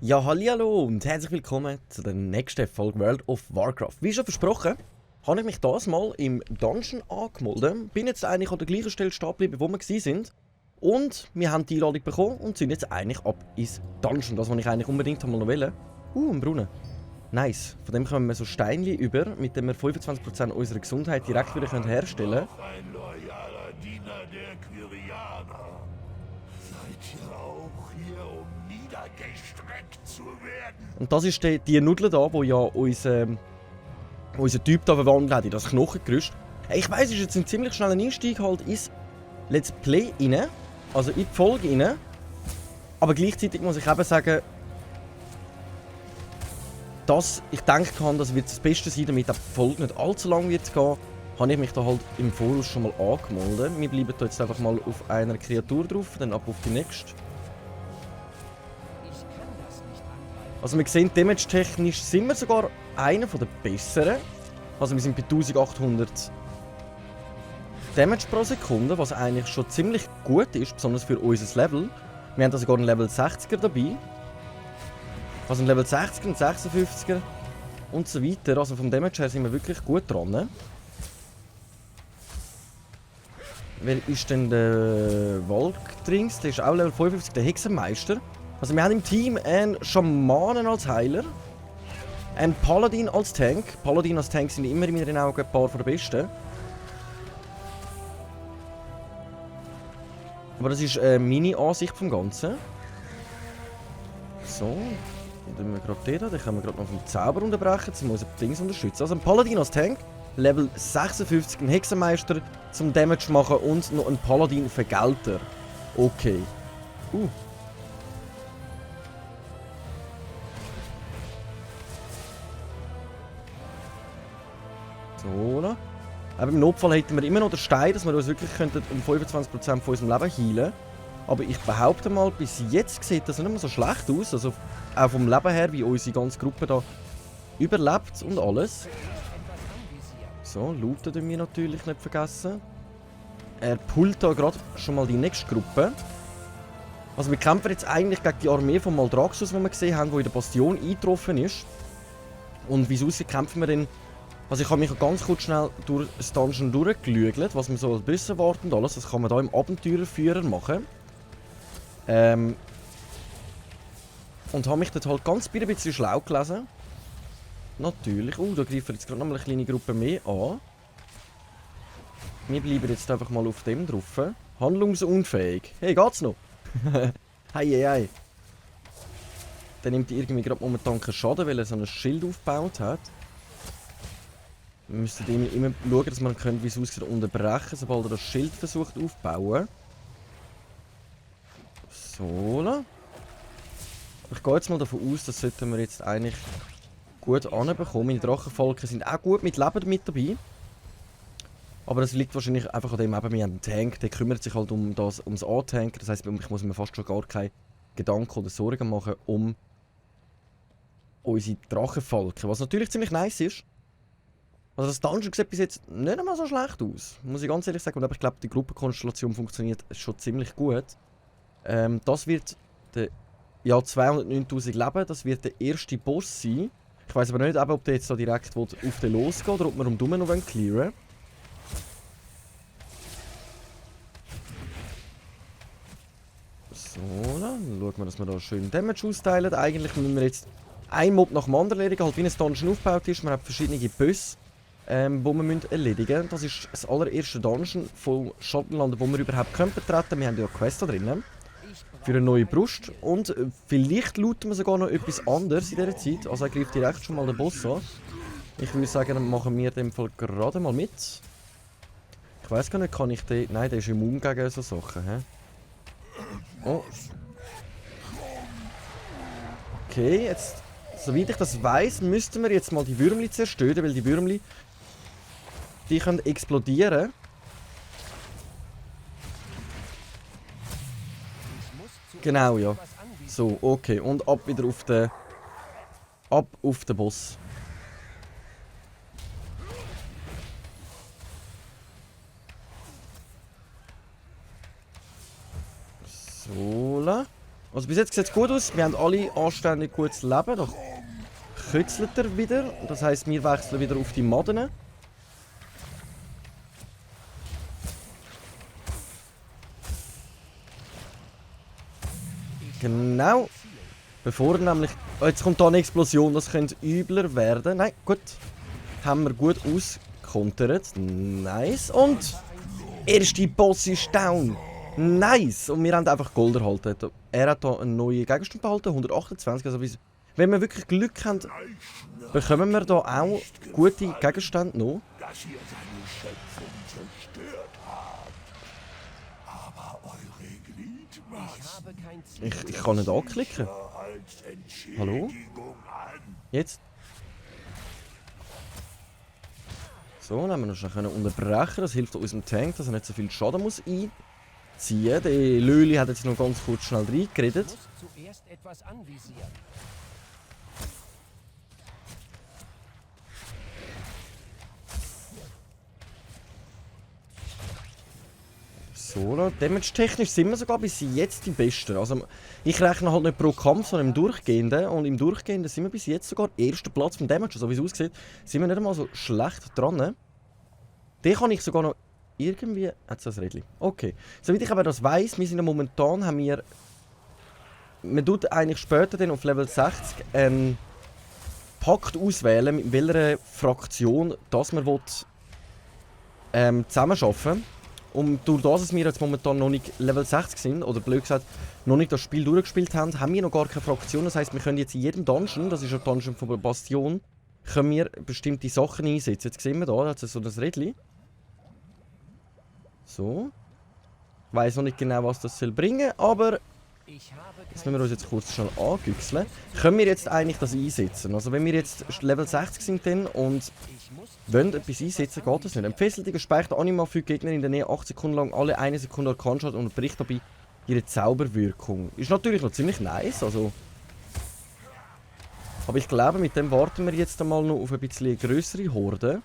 Ja, hallihallo und herzlich willkommen zu der nächsten Folge World of Warcraft. Wie schon versprochen, habe ich mich das mal im Dungeon angemeldet. Bin jetzt eigentlich an der gleichen Stelle stehen geblieben, wo wir waren. Und wir haben die Einladung bekommen und sind jetzt eigentlich ab ins Dungeon. Das, was ich eigentlich unbedingt mal noch wollte. Ein Brunnen. Nice. Von dem kommen wir so Steinchen über, mit dem wir 25% unserer Gesundheit direkt wieder herstellen können. Ein loyaler Diener der Quirianer. Seid ihr auch hier, um niedergestreckt zu werden? Und das ist die Nudel da, wo ja unser Typ da verwandelt hat in das Knochengerüst. Ich weiss, es ist jetzt ein ziemlich schneller Einstieg halt ins Let's Play rein, also in die Folge rein. Aber gleichzeitig muss ich eben sagen, dass ich gedacht habe, das wird das Beste sein, damit die Folge nicht allzu lang wird gehen, habe ich mich da halt im Voraus schon mal angemeldet. Wir bleiben da jetzt einfach mal auf einer Kreatur drauf, dann ab auf die nächste. Also wir sehen, damage-technisch sind wir sogar einer der besseren. Also wir sind bei 1800 Damage pro Sekunde, was eigentlich schon ziemlich gut ist, besonders für unser Level. Wir haben da sogar einen Level 60er dabei. Also ein Level 60er, ein 56er und so weiter. Also vom Damage her sind wir wirklich gut dran. Wer ist denn der Walkdrings? Der ist auch Level 55, der Hexenmeister. Also wir haben im Team einen Schamanen als Heiler, einen Paladin als Tank. Paladin als Tank sind immer in meinen Augen ein paar der besten. Aber das ist meine Ansicht vom Ganzen. So, dann tun wir gerade den da. Den können wir gerade noch vom Zauber unterbrechen, jetzt muss ich Dings unterstützen. Also ein Paladin als Tank, Level 56, ein Hexenmeister zum Damage machen und noch ein Paladin Vergelter. Okay. So, da. Aber im Notfall hätten wir immer noch den Stein, dass wir uns wirklich um 25% von unserem Leben heilen. Aber ich behaupte mal, bis jetzt sieht das nicht mehr so schlecht aus. Also auch vom Leben her, wie unsere ganze Gruppe da überlebt und alles. So, looten wir natürlich nicht vergessen. Er pullt da gerade schon mal die nächste Gruppe. Also wir kämpfen jetzt eigentlich gegen die Armee von Maldraxxus, die wir gesehen haben, die in der Bastion eingetroffen ist. Und wie es aussieht, kämpfen wir dann. Also ich habe mich ganz kurz schnell durch das Dungeon durchgelügelt, was man so als Boss erwartet und alles. Das kann man hier im Abenteurerführer machen. Und habe mich dort halt ganz ein bisschen schlau gelesen. Natürlich. Da greifen jetzt gerade noch mal eine kleine Gruppe mehr an. Wir bleiben jetzt einfach mal auf dem drauf. Handlungsunfähig. Hey, geht's noch? Hei. Der nimmt irgendwie gerade momentan keinen Schaden, weil er so ein Schild aufgebaut hat. Wir müssen immer schauen, dass man wie es aussieht, unterbrechen, sobald er das Schild versucht aufzubauen. So. Ich gehe jetzt mal davon aus, das sollten wir jetzt eigentlich gut anbekommen. Meine Drachenvolken sind auch gut mit Leben mit dabei. Aber das liegt wahrscheinlich einfach an dem, wir haben einen Tank, der kümmert sich halt ums A-Tank. Das heisst, ich muss mir fast schon gar keine Gedanken oder Sorgen machen um unsere Drachenvolken. Was natürlich ziemlich nice ist. Also das Dungeon sieht bis jetzt nicht einmal so schlecht aus, muss ich ganz ehrlich sagen. Aber ich glaube, die Gruppenkonstellation funktioniert schon ziemlich gut. Das wird der 209'000 Leben, das wird der erste Boss sein. Ich weiß aber nicht, ob der jetzt da direkt auf den losgeht oder ob wir um Dumme noch clearen. So, dann schauen wir, dass wir da schön Damage austeilen. Eigentlich müssen wir jetzt einen Mob nach dem anderen erledigen, halt wie ein Dungeon aufgebaut ist. Wir haben verschiedene Bosse, die wir erledigen müssen. Das ist das allererste Dungeon von Schattenland, wo wir überhaupt betreten können. Wir haben ja Quests da drin. Für eine neue Brust. Und vielleicht looten wir sogar noch etwas anderes in dieser Zeit. Also er greift direkt schon mal den Boss an. Ich würde sagen, dann machen wir in dem Fall gerade mal mit. Ich weiß gar nicht, kann ich den... Nein, der ist immun gegen so Sachen. He? Oh. Okay, jetzt... Soweit ich das weiss, müssten wir jetzt mal die Würmli zerstören, weil die Würmli... Die können explodieren. Genau, ja. So, okay. Und ab wieder auf den... Ab auf den Boss. Voilà. Also bis jetzt sieht es gut aus. Wir haben alle anständig gutes Leben. Da kützelt er wieder. Das heisst, wir wechseln wieder auf die Maden. Genau. Bevor nämlich... Oh, jetzt kommt da eine Explosion, das könnte übler werden. Nein, gut. Haben wir gut auskontert. Nice. Und... erste Boss ist down. Nice. Und wir haben einfach Gold erhalten. Er hat hier einen neuen Gegenstand behalten, 128. Also wenn wir wirklich Glück haben, bekommen wir hier auch gute Gegenstände noch. Dass ihr seine Schöpfung zerstört habt. Aber eure Gliedmaßen Ich kann nicht anklicken. als Entschädigung Hallo? an. Jetzt. So, dann haben wir noch schnell unterbrechen. Das hilft unserem Tank, dass er nicht so viel Schaden muss einziehen. Der Löli hat jetzt noch ganz kurz schnell reingeredet. Zuerst etwas anvisieren. So, damage-technisch sind wir sogar bis jetzt die Besten. Also, ich rechne halt nicht pro Kampf, sondern im Durchgehenden. Und im Durchgehenden sind wir bis jetzt sogar erster Platz vom Damage. So wie es aussieht, sind wir nicht einmal so schlecht dran. Den kann ich sogar noch irgendwie... Hat es ein Rädchen? Okay. Soweit ich aber das weiss, wir sind ja momentan... Man tut eigentlich später dann auf Level 60 einen Pakt auswählen, mit welcher Fraktion dass man zusammenarbeiten will. Und durch das, dass wir jetzt momentan noch nicht Level 60 sind, oder blöd gesagt, noch nicht das Spiel durchgespielt haben, haben wir noch gar keine Fraktion. Das heisst, wir können jetzt in jedem Dungeon, das ist ein Dungeon von der Bastion, können wir bestimmte Sachen einsetzen. Jetzt sehen wir da, das ist so das Rädchen. So. Ich weiss noch nicht genau, was das soll bringen, aber das müssen wir uns jetzt kurz schnell angüchseln. Können wir jetzt eigentlich das einsetzen? Also wenn wir jetzt Level 60 sind dann und wollen etwas einsetzen, geht das nicht. Ein fesselter gespeicherter Anima fügt Gegner in der Nähe 8 Sekunden lang alle 1 Sekunde Arkanschaden und unterbricht dabei ihre Zauberwirkung. Ist natürlich noch ziemlich nice, also... Aber ich glaube, mit dem warten wir jetzt einmal noch auf ein bisschen grössere Horde.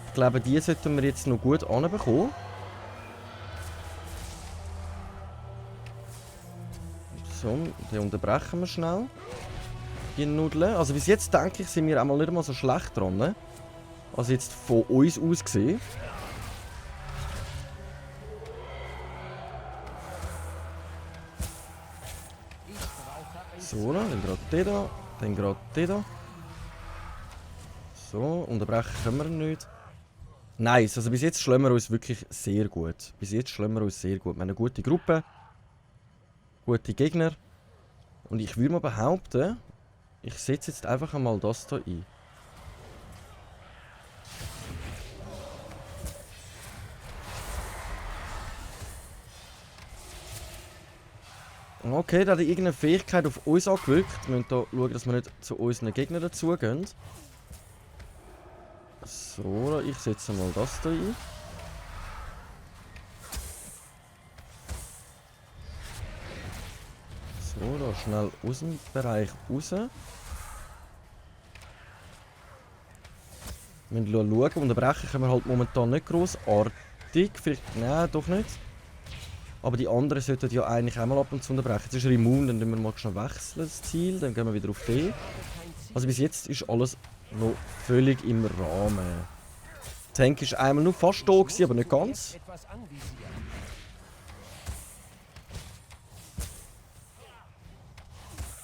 Ich glaube, die sollten wir jetzt noch gut anbekommen. So, den unterbrechen wir schnell. Die Nudeln. Also bis jetzt denke ich, sind wir einmal nicht einmal so schlecht dran. Also jetzt von uns aus gesehen. So, dann gerade den da, dann gerade den da. So, unterbrechen können wir nicht. Nice, also bis jetzt schlagen wir uns wirklich sehr gut. Bis jetzt schlagen wir uns sehr gut. Wir haben eine gute Gruppe. Gute Gegner. Und ich würde mal behaupten, ich setze jetzt einfach einmal das hier ein. Okay, da hat irgendeine Fähigkeit auf uns angewirkt. Wir müssen hier schauen, dass wir nicht zu unseren Gegnern dazugehen. So, ich setze mal das hier ein. So, da schnell aus dem Bereich raus. Wir müssen schauen, unterbrechen können wir halt momentan nicht grossartig. Vielleicht, nein, doch nicht. Aber die anderen sollten ja eigentlich auch mal ab und zu unterbrechen. Jetzt ist er immun, dann wechseln wir mal schnell das Ziel, dann gehen wir wieder auf den. Also bis jetzt ist alles noch völlig im Rahmen. Der Tank war einmal nur fast da, aber nicht ganz.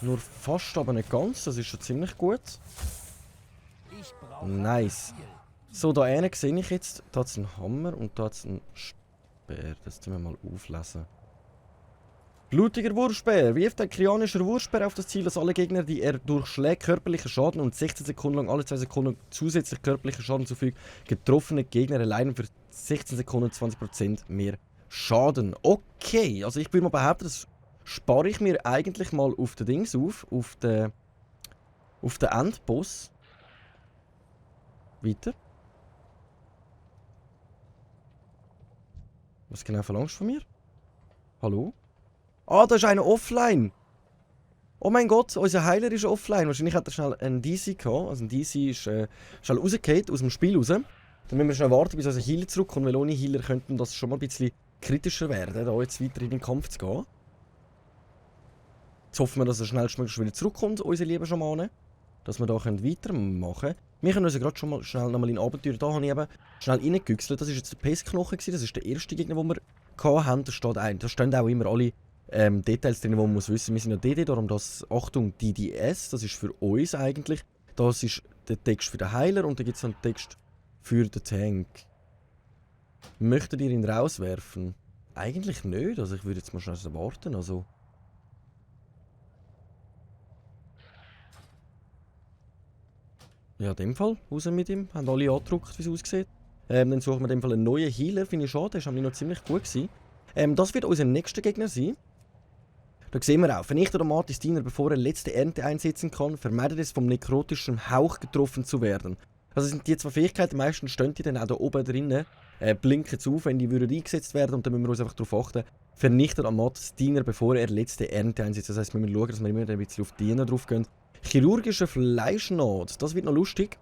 Nur fast, aber nicht ganz. Das ist schon ziemlich gut. Nice. So, da hinten sehe ich jetzt, da hat es einen Hammer und da hat es einen Speer. Das tun wir mal auflesen. Blutiger Wurfspeer. Wirft ein krianischer Wurfspeer auf das Ziel, dass alle Gegner, die er durchschlägt, körperlichen Schaden und 16 Sekunden lang alle 2 Sekunden zusätzlich körperlichen Schaden zufügt. Getroffene Gegner erleiden für 16 Sekunden 20% mehr Schaden. Okay, also ich würde mal behaupten, das spare ich mir eigentlich mal auf den Dings auf den Endboss. Weiter. Was genau verlangst du von mir? Hallo? Ah, da ist einer offline! Oh mein Gott, unser Heiler ist offline. Wahrscheinlich hat er schnell einen DC gehabt. Also ein DC ist schnell rausgefallen aus dem Spiel raus. Dann müssen wir schnell warten, bis unser Healer zurückkommt, weil ohne Healer könnten das schon mal ein bisschen kritischer werden, da jetzt weiter in den Kampf zu gehen. Jetzt hoffen wir, dass er schnellstmöglich wieder zurückkommt, unsere lieben Schamanen. Dass wir da weitermachen können. Wir können uns gerade schon mal schnell nochmal in Abenteuer. Da habe ich eben schnell reingegüchselt. Das war jetzt der Pestknochen. Das ist der erste Gegner, den wir hatten. Da stehen auch immer alle Details drin, die man muss wissen. Wir sind ja DD, darum das, Achtung, DDS. Das ist für uns eigentlich. Das ist der Text für den Heiler und dann gibt es einen Text für den Tank. Möchtet ihr ihn rauswerfen? Eigentlich nicht. Also ich würde jetzt mal schnell warten. Also. Ja, in dem Fall, raus mit ihm. Haben alle angedruckt, wie es aussieht. Dann suchen wir in dem Fall einen neuen Healer. Finde ich schade, der war noch ziemlich gut gewesen. Das wird unser nächster Gegner sein. Da sehen wir auch, vernichtet der Matis Diener, bevor er letzte Ernte einsetzen kann, vermeidet es vom nekrotischen Hauch getroffen zu werden. Also sind die zwei Fähigkeiten, meistens stehen die dann auch da oben drinnen, blinken zu auf, wenn die würden eingesetzt werden und dann müssen wir uns einfach darauf achten, vernichtet am Matis Diener, bevor er letzte Ernte einsetzt. Das heisst, wir müssen schauen, dass wir immer ein bisschen auf die Diener drauf gehen. Chirurgische Fleischnaht, das wird noch lustig.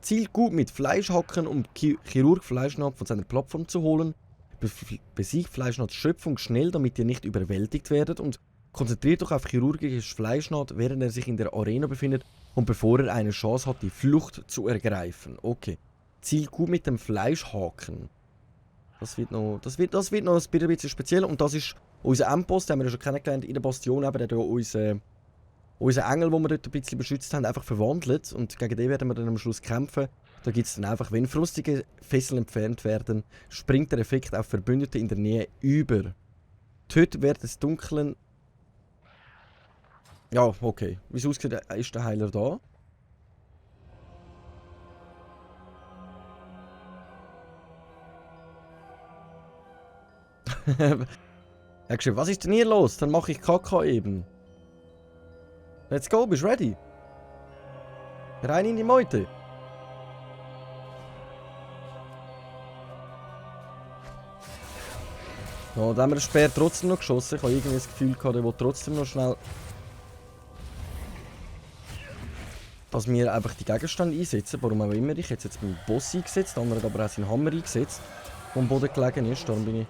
Zielt gut mit Fleischhacken, um Chirurg Fleischnaht von seiner Plattform zu holen. Besiegt Fleischnaht Schöpfung schnell, damit ihr nicht überwältigt werdet und konzentriert euch auf chirurgisches Fleischnaht, während er sich in der Arena befindet und bevor er eine Chance hat, die Flucht zu ergreifen. Okay. Zielt gut mit dem Fleischhaken. Das wird noch ein bisschen speziell und das ist unser Endboss, den haben wir ja schon kennengelernt in der Bastion, aber der hat unseren Engel, den wir dort ein bisschen beschützt haben, einfach verwandelt. Und gegen den werden wir dann am Schluss kämpfen. Da gibt es dann einfach, wenn frostige Fesseln entfernt werden, springt der Effekt auf Verbündete in der Nähe über. Tötet während des Dunklen. Ja, okay. Wie es aussieht, ist der Heiler da. Er hat geschrieben, was ist denn hier los? Dann mache ich KK eben. Let's go, bist du ready? Rein in die Meute. Ja, da haben wir den Speer trotzdem noch geschossen. Ich habe irgendwie das Gefühl gehabt, der will trotzdem noch schnell... dass wir einfach die Gegenstände einsetzen. Warum auch immer. Ich hätte jetzt meinen Boss eingesetzt, der andere hat aber auch seinen Hammer eingesetzt, der am Boden gelegen ist. Darum bin ich...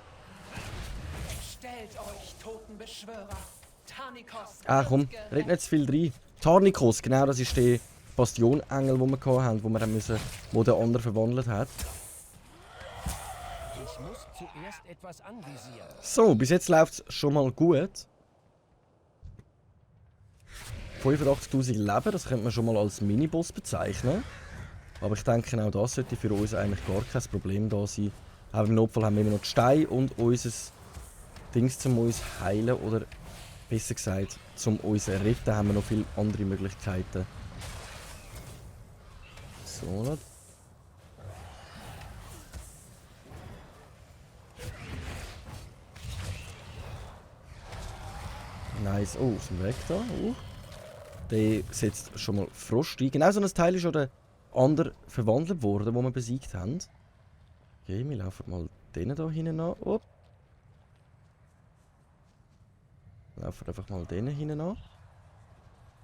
Stellt euch, Totenbeschwörer. Tarnikos. Komm, red nicht zu viel rein. Tarnikos, genau, das ist der Bastionengel, den wir hatten, wo wir dann müssen, wo der andere verwandelt hat. Ich muss zuerst etwas anvisieren. So, bis jetzt läuft es schon mal gut. 85.000 Leben, das könnte man schon mal als Miniboss bezeichnen. Aber ich denke, auch das sollte für uns eigentlich gar kein Problem da sein. Aber im Notfall haben wir immer noch die Steine und unser Dings zum uns heilen oder besser gesagt, zum uns retten, haben wir noch viele andere Möglichkeiten. So, nice. Oh, ist ein Weg da. Der setzt schon mal Frost ein. Genau so ein Teil ist schon der andere verwandelt worden, den wir besiegt haben. Okay, wir laufen mal den hier hinten an. Oh. Laufen einfach mal den hinten an.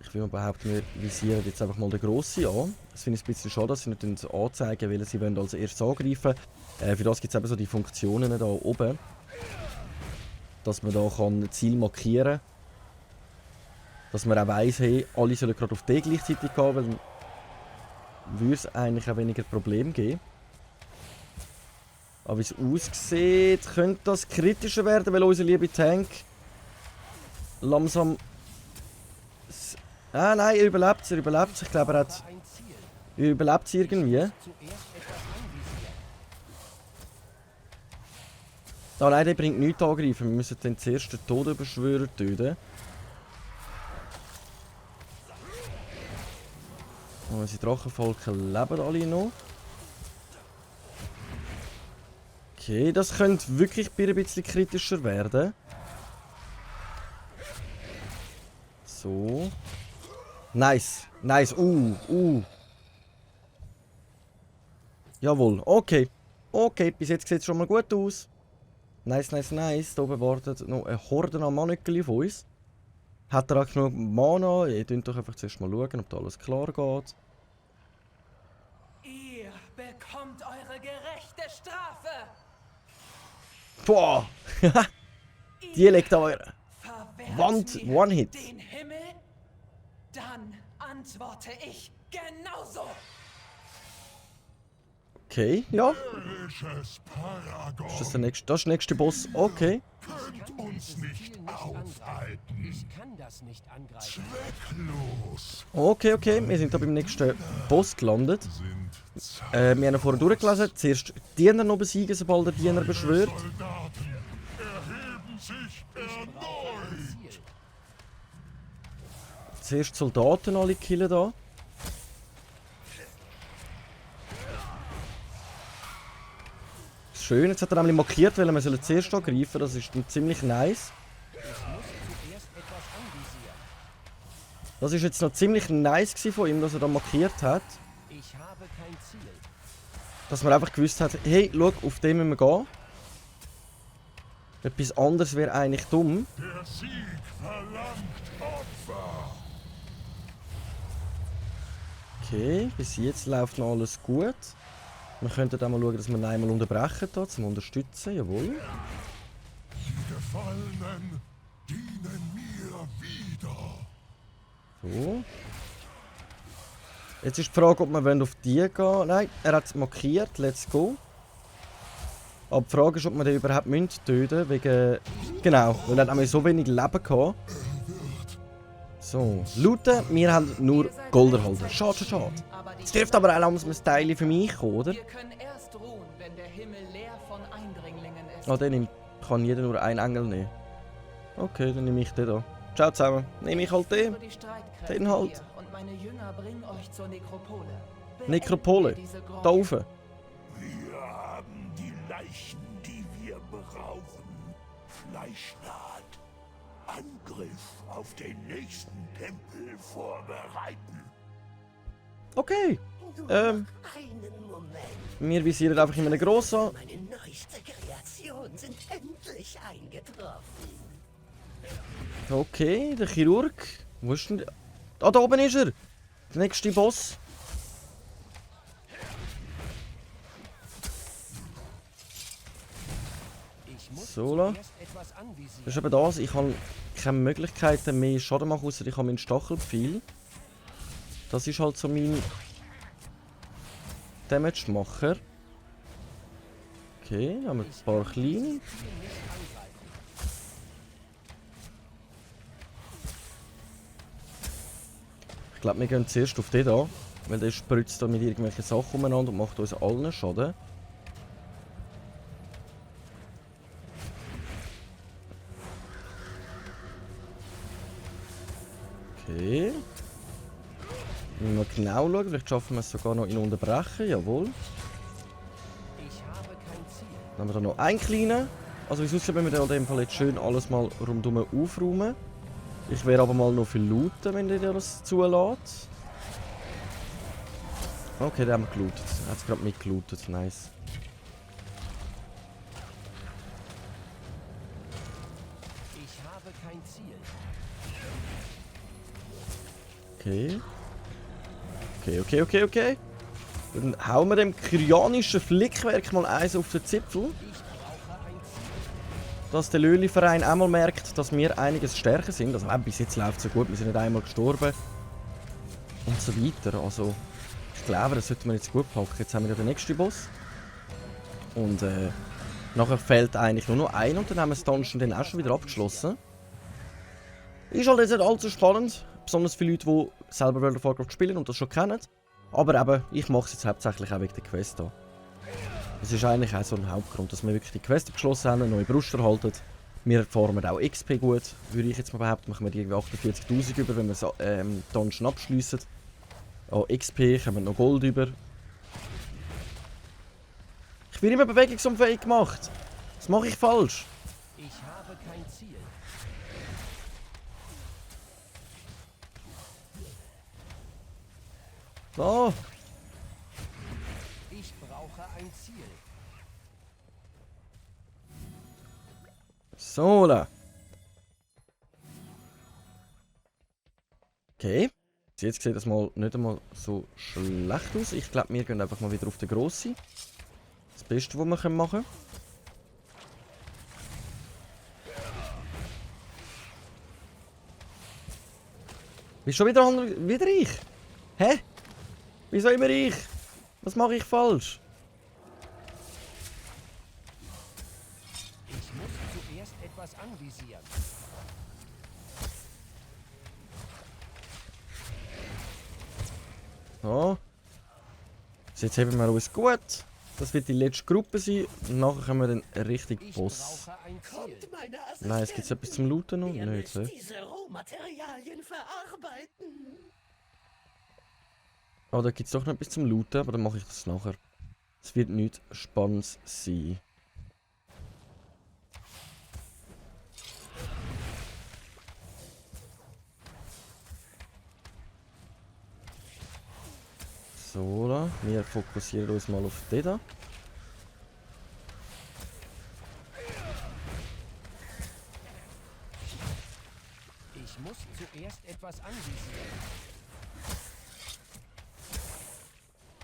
Ich will mal behaupten, wir visieren jetzt einfach mal den Grossen an. Das finde ich ein bisschen schade, dass sie nicht anzeigen, weil sie wollen als erstes angreifen. Für das gibt es eben so die Funktionen da oben. Dass man da Ziel markieren kann. Dass man auch weiss, hey, alle sollen gerade auf D gleichzeitig gehen, weil dann würde es eigentlich auch weniger Probleme geben. Aber wie es aussieht, könnte das kritischer werden, weil unser lieber Tank langsam... Ah nein, er überlebt es. Ich glaube, er überlebt es irgendwie. Ah nein, der bringt nichts angreifen. Wir müssen den zuerst den Todesbeschwörer töten. Und unsere Drachenvolken leben alle noch. Okay, das könnte wirklich ein bisschen kritischer werden. So. Nice. Nice. Jawohl. Okay. Okay, bis jetzt sieht es schon mal gut aus. Nice. Da oben wartet noch eine Horde an Manöckeli von uns. Hat er auch genug Mana? Ihr könnt doch einfach zuerst mal schauen, ob da alles klar geht. Ihr bekommt eure gerechte Strafe! Boah! Die legt eure Verwehrt Wand. mir One-Hit. den Himmel? Dann antworte ich genauso. Okay, ja. Irisches Paragon Das ist der nächste Boss. Okay. könnt uns nicht aufhalten. Ich kann das nicht angreifen. Zwecklos Okay, okay. Wir sind da beim nächsten Boss gelandet. sind Wir haben ihn vorher durchgelesen. Zuerst Diener noch besiegen, sobald der Diener beschwört. Soldaten erheben sich erneut. Zuerst Soldaten alle killen da. Schön, jetzt hat er nämlich markiert, weil wir sollen zuerst angreifen. Das ist dann ziemlich nice. Zuerst etwas anvisieren. Das ist jetzt noch ziemlich nice gewesen von ihm, dass er da markiert hat. Ich habe kein Ziel. Dass man einfach gewusst hat, hey, schau, auf den müssen wir gehen. Etwas anderes wäre eigentlich dumm. Der Sieg verlangt Opfer. Okay, bis jetzt läuft noch alles gut. Wir könnten auch mal schauen, dass wir ihn einmal unterbrechen hier, zum Unterstützen, jawohl. Die Gefallenen dienen mir wieder. So. Jetzt ist die Frage, ob wir auf die gehen wollen. Nein, er hat es markiert, let's go. Aber die Frage ist, ob wir den überhaupt töten müssen, wegen... Genau, weil er hat nämlich so wenig Leben gehabt. So, looten, wir haben nur Gold erhalten. Schade, schade, schade. Es dürfte aber auch langsam ein Teil für mich kommen, oder? Wir können erst ruhen, wenn der Himmel leer von Eindringlingen ist. Ah, den kann jeder nur einen Engel nehmen. Okay, dann nehme ich den da. Ciao zusammen. Nehme ich halt den. Die Streitkräfte Den halt. hier und meine Jünger bringen euch zur Nekropole. Nekropole. Beenden wir diese Da Gräuel. oben. Wir haben die Leichen, die wir brauchen. Fleischnaht. Angriff auf den nächsten Tempel vorbereiten. Okay. Einen Moment. Wir visieren einfach immer einen grossen an. Meine neueste Kreation sind endlich eingetroffen. Okay, der Chirurg. Wo ist denn der? Ah, da oben ist er. Der nächste Boss. Ich muss So, la. zuerst etwas anvisieren. Das ist eben das. Ich habe keine Möglichkeiten mehr Schaden machen, außer ich habe meinen Stachelpfeil. Das ist halt so mein Damage-Macher. Okay, haben wir ein paar kleine. Ich glaube, wir gehen zuerst auf den da, weil der spritzt da mit irgendwelchen Sachen umeinander und macht uns allen Schaden. Okay. Müssen wir genau schauen, vielleicht schaffen wir es sogar noch in unterbrechen, jawohl. Ich habe kein Ziel. Dann haben wir da noch einen kleinen. Also wie es aussieht, wenn wir in dem Fall jetzt schön alles mal rundum aufräumen. Ich werde aber mal noch viel looten, wenn der das zulässt. Okay, den haben wir gelootet. Er hat es gerade mitgelootet, nice. Ich habe kein Ziel. Okay. Okay. Dann hauen wir dem kyrianischen Flickwerk mal eins auf den Zipfel. Dass der Löli-Verein auch mal merkt, dass wir einiges stärker sind. Also bis jetzt läuft es so gut, wir sind nicht einmal gestorben. Und so weiter. Also ich glaube, das sollten wir jetzt gut packen. Jetzt haben wir ja den nächsten Boss. Und nachher fehlt eigentlich nur noch ein und dann haben wir das Dungeon dann auch schon wieder abgeschlossen. Ist halt jetzt nicht allzu spannend. Besonders für Leute, die selber World of Warcraft spielen und das schon kennen. Aber eben, ich mache es jetzt hauptsächlich auch wegen der Quest hier. Das ist eigentlich auch so ein Hauptgrund, dass wir wirklich die Quest abgeschlossen haben, eine neue Brust erhalten. Wir farmen auch XP gut, würde ich jetzt mal behaupten. Machen wir irgendwie 48'000 über, wenn wir das Dungeon abschliessen. Auch XP, kommen wir noch Gold über. Ich bin immer bewegungsunfähig gemacht. Was mache ich falsch? Ich habe kein Ziel. So. Ich brauche ein Ziel. So, da. Okay. Jetzt sieht das mal nicht einmal so schlecht aus. Ich glaube, wir gehen einfach mal wieder auf den Grossen. Das Beste, was wir machen können. Bist schon wieder ich? Hä? Wieso immer ich? Was mache ich falsch? Ich muss zuerst etwas anvisieren. So. Jetzt haben wir uns gut. Das wird die letzte Gruppe sein. Und nachher können wir dann richtig Ich Boss. brauche ein Ziel. Kommt meine Assistentin. Nein, es gibt etwas zum Looten noch? Ihr Nicht, müsst hä? diese Rohmaterialien verarbeiten. Oh, da gibt es doch noch etwas zum Looten, aber dann mache ich das nachher. Es wird nichts Spannendes sein. So, da. Wir fokussieren uns mal auf den da. Ich muss zuerst etwas anvisieren.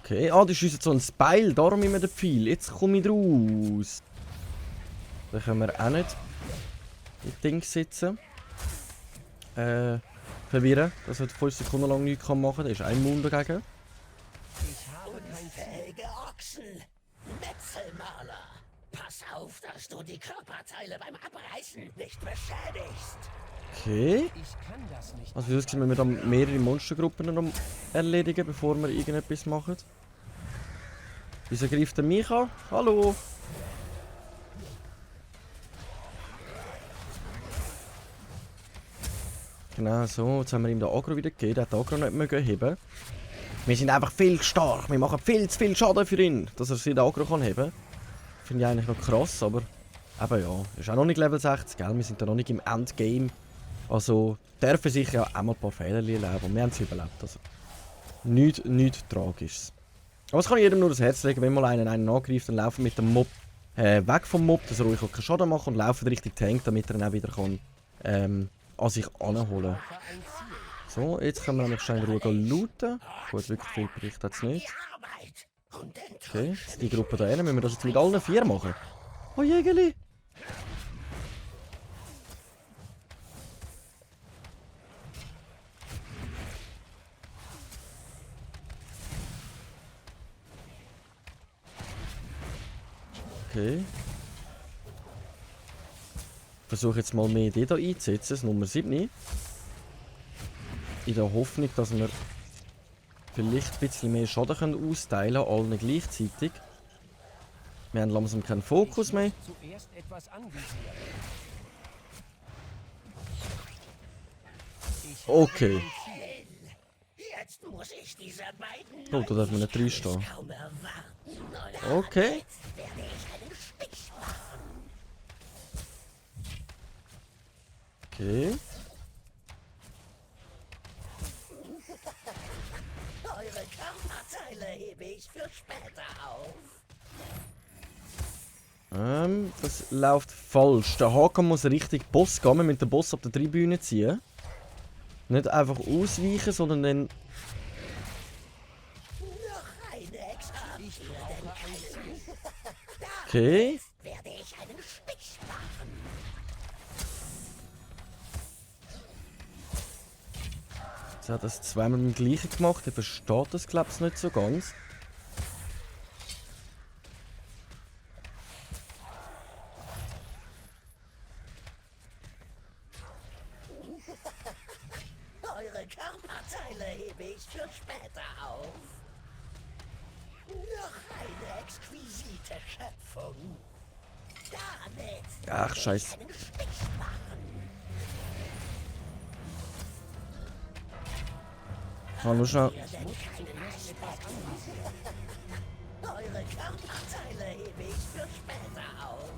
Okay, ah, das ist unser so ein Beil, darum immer der Pfeil. Jetzt komme ich raus. Da können wir auch nicht im Ding sitzen. Verwirren, dass er 5 Sekunden lang nichts machen kann. Da ist ein Mund dagegen. Ich habe kein Ziel. Fähige Ochsen. Metzelmaler. Pass auf, dass du die Körperteile beim Abreißen nicht beschädigst. Okay. Ich kann das nicht. Also wie das müssen wir dann mehrere Monstergruppen noch erledigen, bevor wir irgendetwas machen. Wieso greift er mich an? Hallo! Genau so, jetzt haben wir ihm den Agro wieder gegeben, der hat den Agro nicht mögen heben. Wir sind einfach viel stark, wir machen viel zu viel Schaden für ihn, dass er seinen Agro kann heben. Finde ich eigentlich noch krass, aber eben ja, ist auch noch nicht Level 60, gell? Wir sind da noch nicht im Endgame. Also dürfen sich ja auch mal ein paar Fehler erleben und wir haben es überlebt. Also nichts Tragisches. Aber es kann jedem nur das Herz legen, wenn mal einen angreift, dann laufen mit dem Mob weg vom Mob, dass er ruhig auch keinen Schaden macht und laufen richtig Tank, damit er ihn auch wieder kann, an sich anholen. So, jetzt können wir nämlich schnell in Ruhe looten. Gut, wirklich viel Bericht hat es nicht. Arbeit. Und Okay, jetzt die Gruppe da hinten, müssen wir das jetzt mit allen 4 machen. Oh Jägerli! Okay. Ich versuche jetzt mal mehr die hier einzusetzen, das Nummer 7. In der Hoffnung, dass wir vielleicht ein bisschen mehr Schaden austeilen können, allen gleichzeitig. Wir haben langsam keinen Fokus mehr. Zuerst etwas anvisieren. Ich habe Okay. ein Ziel. jetzt muss ich diese beiden Oh, da darf man nicht reinstehen. kaum erwarten. Okay. Jetzt werde ich einen Stich machen. Okay. Eure Körperteile hebe ich für später auf. Das läuft falsch. Der Haken muss richtig Boss gehen. Wir müssen den Boss auf der Tribüne ziehen. Nicht einfach ausweichen, sondern dann... Noch eine extra. Ich brauche ein Ziel. Okay. Werde ich einen Stich machen. Jetzt hat er es zweimal mit dem gleichen gemacht. Er versteht das, glaube ich, nicht so ganz. Eure Körperteile hebe ich für später auf. Noch eine exquisite Schöpfung. Damit Ach, scheiße. einen Stich machen. Ah, nur schnell. Eure Körperteile hebe ich für später auf.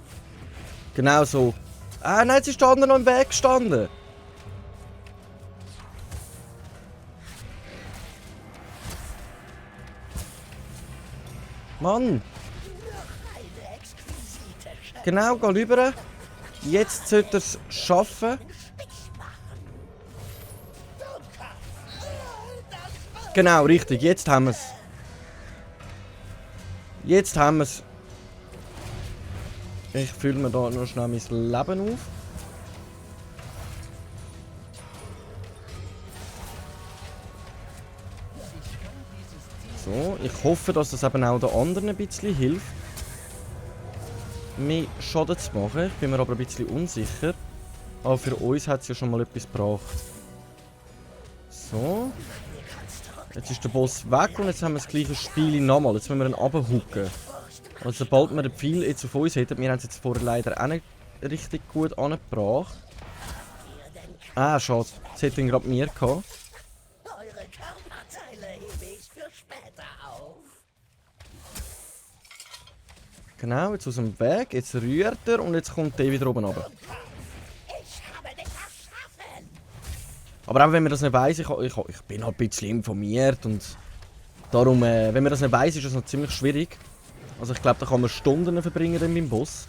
Genau so. Ah, nein, sie standen noch im Weg gestanden. Mann. Eine exquisite Schöpfung. Genau, geh rüber. Jetzt sollte er es schaffen. Genau, richtig. Jetzt haben wir es. Jetzt haben wir es. Ich fülle mir da noch schnell mein Leben auf. So, ich hoffe, dass das eben auch den anderen ein bisschen hilft, mehr Schaden zu machen. Ich bin mir aber ein bisschen unsicher. Aber für uns hat es ja schon mal etwas gebracht. So. Jetzt ist der Boss weg und jetzt haben wir das gleiche Spiel nochmal. Jetzt müssen wir ihn runterhucken. Also sobald wir den Pfeil jetzt auf uns hätten, wir haben es jetzt vorher leider auch nicht richtig gut angebracht. Ah, schade. Das hätte ihn gerade mir gehabt. Eure Körperteile hebe ich für später auf. Genau, jetzt aus dem Weg. Jetzt rührt er und jetzt kommt der wieder oben runter. Ich habe dich erschaffen. Aber auch wenn man das nicht weiss, ich bin halt ein bisschen informiert und darum, wenn man das nicht weiss, ist das noch ziemlich schwierig. Also ich glaube, da kann man Stunden verbringen dann beim Boss.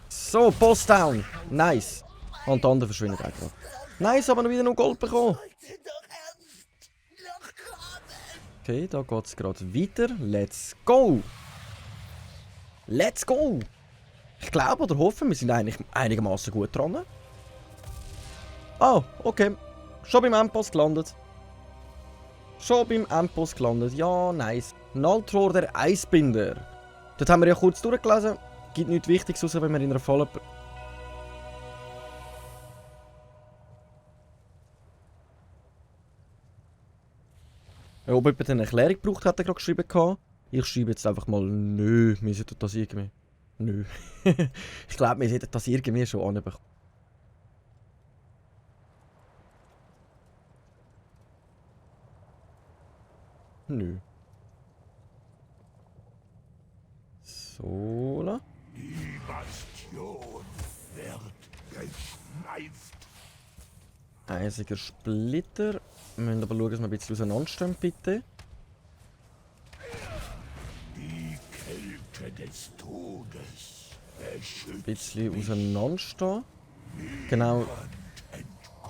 So, Boss down. Nice. Und der andere verschwindet auch gerade. Nice, aber noch wieder noch Gold bekommen. Okay, da geht es gerade weiter. Let's go. Let's go. Ich glaube oder hoffe, wir sind eigentlich einigermaßen gut dran. Oh, okay. Schon beim Endboss gelandet. Schon beim Endboss gelandet. Ja, nice. Naltror, der Eisbinder. Dort haben wir ja kurz durchgelesen. Gibt nichts Wichtiges, außer wenn wir in einer Falle... Ja, ob jemand eine Erklärung braucht, hat er gerade geschrieben. Ich schreibe jetzt einfach mal nö. Wir sollten das irgendwie... Nö. Ich glaube, wir sollten das irgendwie schon anbekommen. Nö. So, la. Die Bastion wird geschleift. Eisiger Splitter. Wir müssen aber schauen, dass wir ein bisschen auseinanderstehen, bitte. Die Kälte des Todes Ein erschüttert bisschen auseinanderstehen. Genau.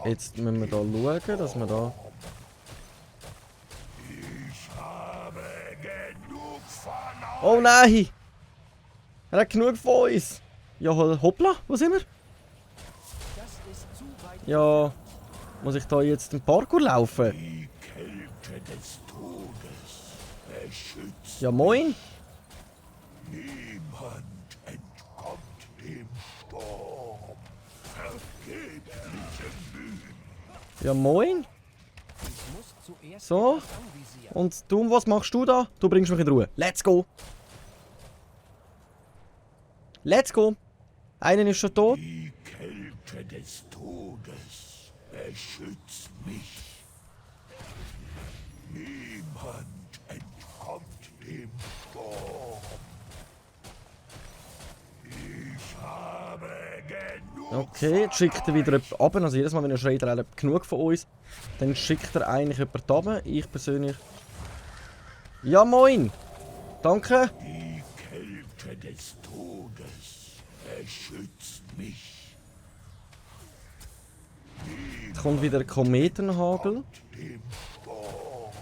Jetzt müssen wir da schauen, dass wir da... Ich habe genug von euch. Oh nein! Er hat genug von uns! Ja, hoppla, wo sind wir? Das ist zu weit. Ja, muss ich da jetzt den Parkour laufen? Die Kälte des Todes erschüttert. Ja, moin! Niemand entkommt dem Sturm. Vergebliche Mühen. Ja, moin! Ich muss zuerst So. etwas anvisieren. Und du, was machst du da? Du bringst mich in Ruhe. Let's go! Let's go! Einer ist schon tot. Die Kälte des Todes erschützt mich. Niemand entkommt dem Sturm. Ich habe genug. Okay, jetzt schickt er wieder jemanden ab. Also jedes Mal, wenn er schreit, er hat genug von uns. Dann schickt er eigentlich jemanden ab. Ich persönlich... Ja, moin! Danke! Die Kälte des Todes erschützt mich. Jetzt kommt wieder ein Kometenhagel. Dem Sturm.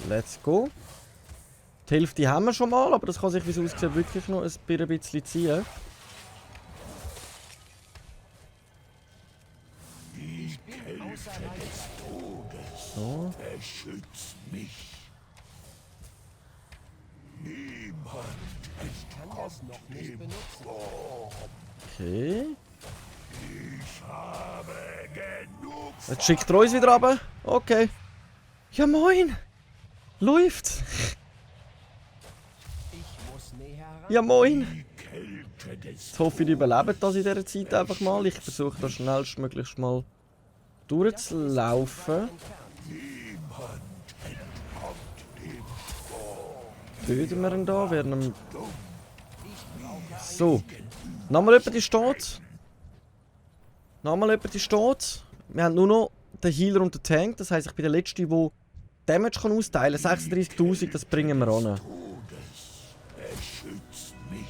Let's go. Die Hälfte haben wir schon mal, aber das kann sich, wie es aussieht, wirklich noch ein bisschen ziehen. Die Kälte des Todes So. erschützt mich. Niemand Kann das noch nicht benutzen. Okay. Ich habe genug. Jetzt schickt er uns wieder runter. Okay. Ja, moin! Läuft! Ich muss näher heran. Ja, moin! Die Kälte des Jetzt hoffe ich, ihr überlebt das in dieser Zeit einfach mal. Ich versuche da schnellstmöglichst mal durchzulaufen. Niemand entkommt dem Sturm. Töten wir ihn da, werden ihm... So. Nochmal jemand, die steht. Nochmal jemand, die steht. Wir haben nur noch den Healer und den Tank. Das heisst, ich bin der Letzte, der Damage kann austeilen kann. 36'000, das bringen wir an. Erschützt mich.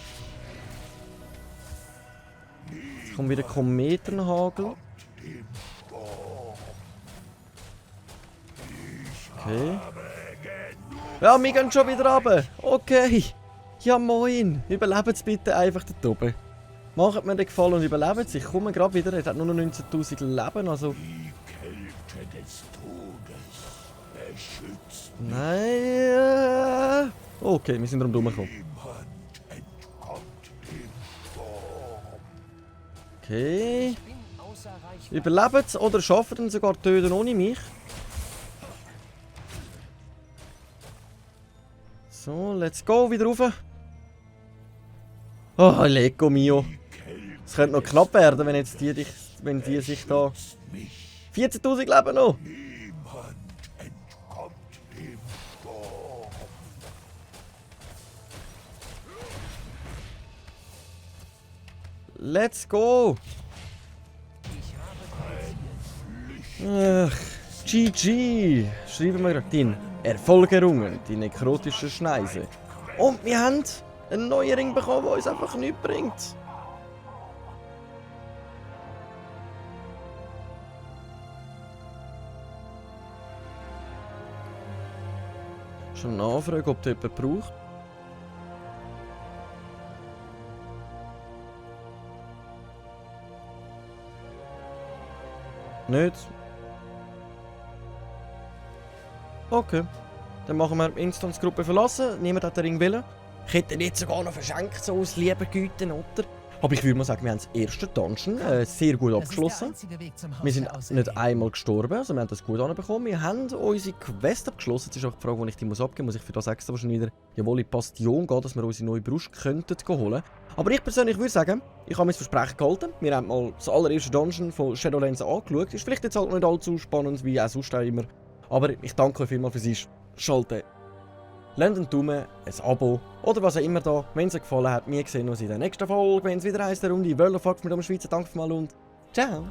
Jetzt kommt wieder Kometenhagel. Dem Sturm. Okay. Ja, wir gehen schon wieder runter. Okay. Ja moin, überlebt bitte einfach da oben. Macht mir den Gefallen und überlebt. Ich komme gerade wieder, er hat nur noch 19'000 Leben, also... Die Kälte des Todes beschützt Nein, okay, wir sind darum rumgekommen. niemand entkommt dem Sturm. Okay. Ich bin außer Reichweite. Überlebt oder schafft ihn sogar töten ohne mich? So, let's go, wieder rauf. Oh, Lecco mio. Es könnte noch knapp werden, wenn jetzt wenn die sich da... 14'000 Leben noch! Niemand entkommt dem Sturm. Let's go! Ach, GG! Schreiben wir gerade den Erfolg errungen, die nekrotische Schneise. Und wir haben einen neuen Ring bekommen, der uns einfach nichts bringt. Schon eine Anfrage, ob der jemand braucht. Nicht? Okay. Dann machen wir die Instanzgruppe verlassen. Niemand hat den Ring wollen. Ich hätte ihn jetzt sogar noch verschenkt, so aus lieben Güten, oder? Aber ich würde mal sagen, wir haben das erste Dungeon sehr gut abgeschlossen. Wir sind nicht einmal gestorben, also wir haben das gut anbekommen. Wir haben unsere Quest abgeschlossen. Jetzt ist auch die Frage, die ich die abgeben muss. Muss ich für das extra wahrscheinlich wieder jawohl in die Bastion gehen, dass wir unsere neue Brust könnten holen. Aber ich persönlich würde sagen, ich habe mein Versprechen gehalten. Wir haben mal das allererste Dungeon von Shadowlands angeschaut. Ist vielleicht jetzt halt nicht allzu spannend, wie auch sonst immer. Aber ich danke euch vielmals fürs Einschalten. Lasst einen Daumen, ein Abo oder was auch immer da. Wenn es euch gefallen hat, wir sehen uns in der nächsten Folge, wenn es wieder heisst, der Runde World of Warcraft mit dem Schweizer. Danke mal und ciao!